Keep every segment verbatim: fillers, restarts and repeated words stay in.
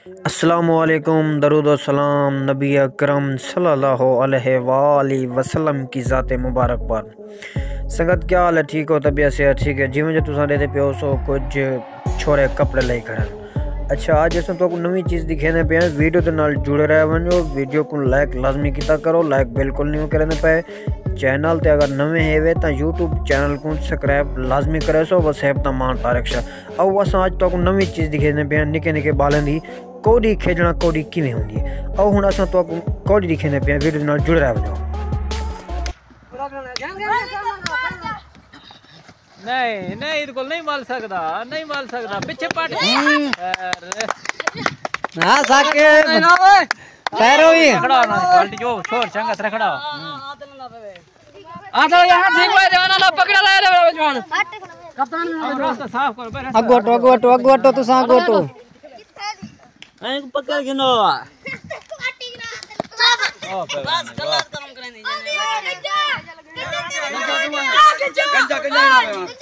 السلام علیکم، درود و سلام نبی اکرم صلی اللہ علیہ وآلہ وسلم کی ذات مبارک پر۔ سنگت، کیا حال ہے؟ ٹھیک ہو؟ طبیعت صحت ٹھیک ہے؟ جیویں جو تساں ݙیہدے پئے ہو سو کجھ چھوڑے کپڑے لئی کھڑن۔ اچھا، اڄ اساں تہاکوں نویں چیز ݙکھیندے پئے ہیں، ویڈیو دے نال جڑے رہے ونڄو، ویڈیو کوں لائک لازمی کیتا کرو، لائک بالکل نہیں کریندے پئے۔ چینل تے اگر نویں ہیوے تاں یوٹیوب چینل کوں سبسکرائب لازمی کریسو۔ وسیب دا مان طارق شاہ۔ او اساں اڄ تہاکوں نویں چیز ݙکھیندے پئے ہیں، نکے نکے ٻالاں دی کوݙی کھیݙݨا کوݙی کیویں ہوندی ہے۔ او ہݨ اساں تہاکوں کوݙی ݙکھیندے پئے ہیں، ویڈیو دے نال جڑے رہے ونڄو۔ نہیں، نہیں، ایں کول نہیں مل سڳدا، نہیں مل سڳدا، پچھے پٹ۔ ارے۔ ہاں، ثاقب۔ خیر ہوئی؟ رکھڑا ہونا، پلٹ جو، چھوڑ، سنگت رکھڑا۔ آ تو یہاں ٹھیک ہے، جانا لا، پکڑا لا، لے، لے، جوان۔ کپتان میں راستہ صاف کرو، پہلے اڳوں ہٹو، اڳوں ہٹو، اڳوں ہٹو، تساں اڳوں ہٹو۔ اینکوں پکڑ گھنو۔ بس، غلط کم کریں دی۔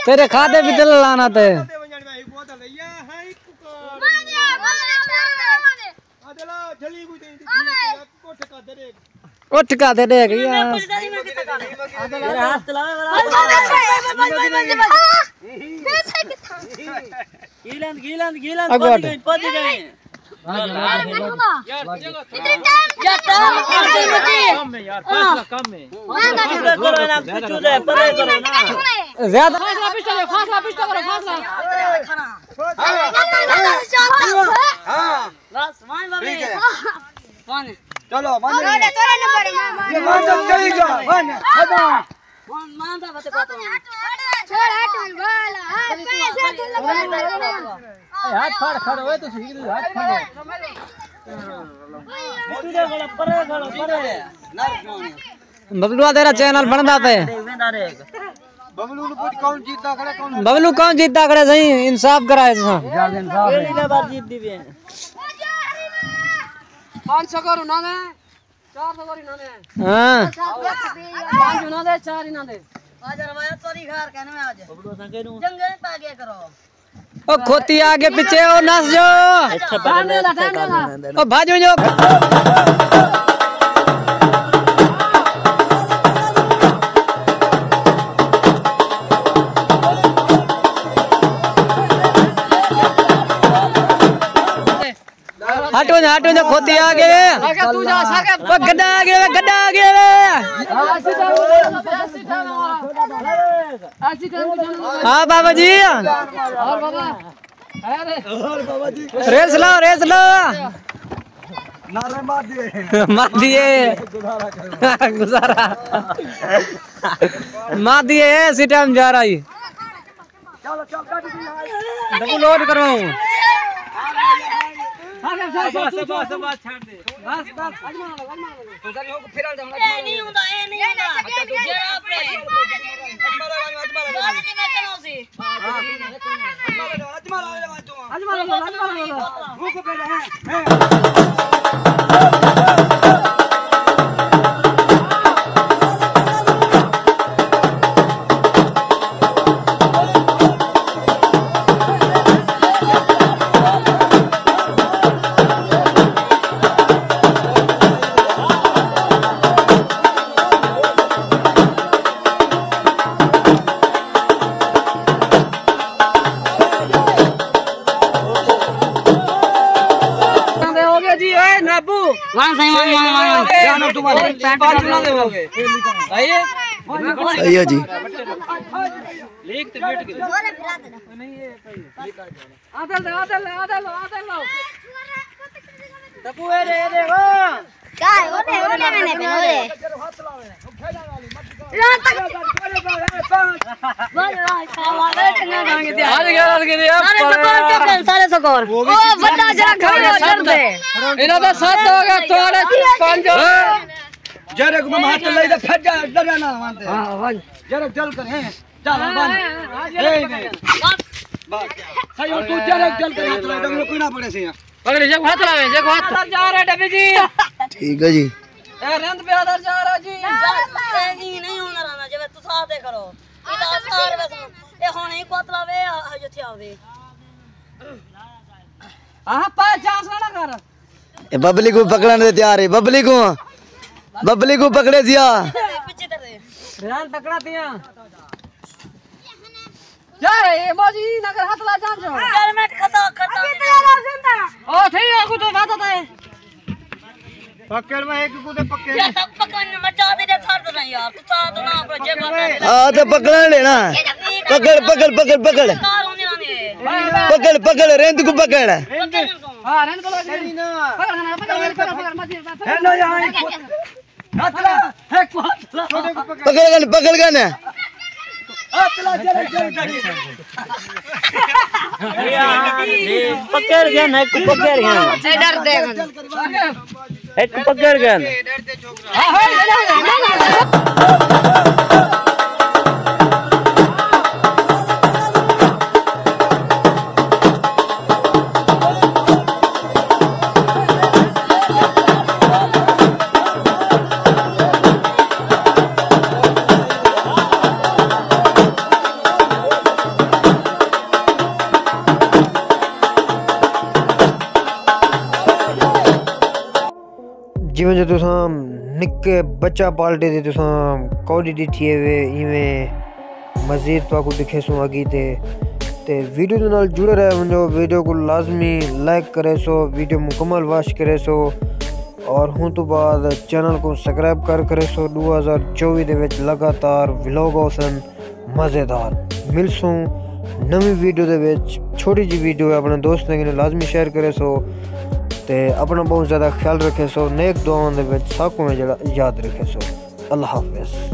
تیرے کھادے بھی دل لانا تے۔ اٹھ کا دے دے گئی۔ میرا ہاتھ چلاوے والا۔ گیلند، گیلند، گیلند، اڳوں پہنچ ہٹ۔ گئے، پہنچ گئے۔ یار، ٹائم کم ہے یار، فاصلہ کم ہے۔ پورے کرو نا، کچھ ہو جائے، پورے کرو نا۔ زیادہ۔ فاصلہ پچھلے، فاصلہ پچھلے کرو، فاصلہ۔ بس، وائیں بابے۔ ٹھیک ہے۔ چلو، ون۔ یہ ون چلی گیا، ون۔ ہٹا۔ ہاتھ پھڑ کھڑو ہوئے، تسی ہاتھ پھڑو۔ ببلو، تیرا چینل بݨدا پئے۔ ببلو نوں پچھ، کون جیتدا کھڑے، کون؟ ببلو، کون جیتدا کھڑے؟ صحیح انصاف کرائے تساں۔ پہلی بار جیت دی پئے۔ پانچ سو کرو نا میں۔ چار سو واری نانے ہیں۔ ہاں۔ پانچ انہاں دے، چار انہاں دے۔ آج روایت توری گھر کہنے میں آج۔ ببلو سنگے نوں۔ جنگے پا گیا کرو۔ او کھوتی آ گئے پچھے، او نس جو۔ ٹھانڈے دا، ٹھانڈے دا۔ او بھاج ونڄو۔ ہٹ ونڄ، ہٹ ونڄ، کھوتی آ ڳئے۔ او گݙا آ ڳئے وے، گݙا آ ڳئے وے۔ ہاں بابا جی۔ ریس لو، ریس لو۔ مار دیے۔ گزارا۔ مار دیے، اسی ٹائم جا رہا ہی۔ ڈبو لوڈ کرو۔ بس، بس، بس، چھڈ دے۔ بس، بس۔ ہو گیا جی، اے نابو۔ وان سائیں، وان، وان، وان۔ صحیح ہے جی۔ لیگ تے بیٹھ گئے۔ عادل دے، عادل دے، عادل دے، عادل دے۔ ڈبو اے دے، اے دے، او۔ کیا ہے؟ اونے، اونے میں نے پہنو دے۔ سارے سکور، سارے سکور۔ او بندہ جڑا کھڑا ہو، ڈر دے۔ انہاں دا ست ہو گیا، تہاݙے پنج۔ جڑے کو میں ہاتھ لائی تے پھر جا، ڈریا نہ وانتے۔ ہاں، ونڄ۔ جڑے جل کر ہیں۔ چل، ونڄ۔ اے نہیں۔ بس۔ صحیح، اور تو جڑے جل کر ہاتھ لائی، ڈنگلو کوئی نہ پڑے سی۔ پکڑ، جے ہتھ لاوے، جے ہتھ۔ ادھر جا رہے ڈبی جی۔ ٹھیک ہے جی۔ اے رند پہ ادھر جا رہا جی۔ اے نہیں، نہیں ہونا رہنا، جے تساں آتے کرو۔ اے تو افطار ویسے، اے ہن ہی کوت لاوے، آ، آ، جتھے آوے۔ آہا، پا چانس نہ لگا۔ اے ببلی کوں پکڑݨ دے تیار ہے، ببلی کوں، ببلی کوں پکڑے ضیا۔ ریحان تکڑا تھیا۔ یار، اے بازی نہ کر، ہتھ لا جان جو۔ یار، میں خطا کرتا ہوں۔ او، ٹھیک ہے، کو تو بات ہے۔ پکڑ میں ایک کو تے پکڑ۔ یار، سب پکڑ، میں چاہ دے چھوڑ دینا یار، تو چاہ تو نہ، پر جے بات ہے۔ ہاں، تے پکڑ لینا۔ پکڑ، پکڑ، پکڑ، پکڑ۔ کار ہوندے رہندے۔ پکڑ، پکڑ، رند کوں پکڑ۔ پکڑ ان کو۔ ہاں، رند کو لگے۔ پکڑ، پکڑ، پکڑ، پکڑ، پکڑ۔ ہیلو یار۔ ہتھ لا، ہک کو ہتھ لا۔ پکڑ گن، پکڑ گن۔ ہتھ لا، چلے، چلے، چلے۔ پکڑ گن، ہک پکڑ گن۔ اے ڈر دے گن۔ ہک پکڑ گن۔ جیویں جو تساں نکے بچہ پارٹی دی تساں کوڈی ڈٹھی ہے وے، ایویں مزید تہاکوں ݙکھیسوں اڳی تے۔ تے ویڈیو دے نال جڑے رہ ونڄو، ویڈیو کوں لازمی لائک کریسو، ویڈیو مکمل واچ کریسو، اور ہوں توں بعد چینل کوں سبسکرائب کر کریسو۔ ݙو ہزار چووی دے وچ لگاتار ولاگ ہوسن مزیدار۔ ملسوں نویں ویڈیو دے وچ، چھوٹی جی ویڈیو ہے، اپݨے دوستاں کنے لازمی شیئر کریسو تے اپݨا بہت زیادہ خیال رکھیسو۔ نیک دعاواں دے وچ ساکوں ہے جڑا یاد رکھیسو۔ اللہ حافظ۔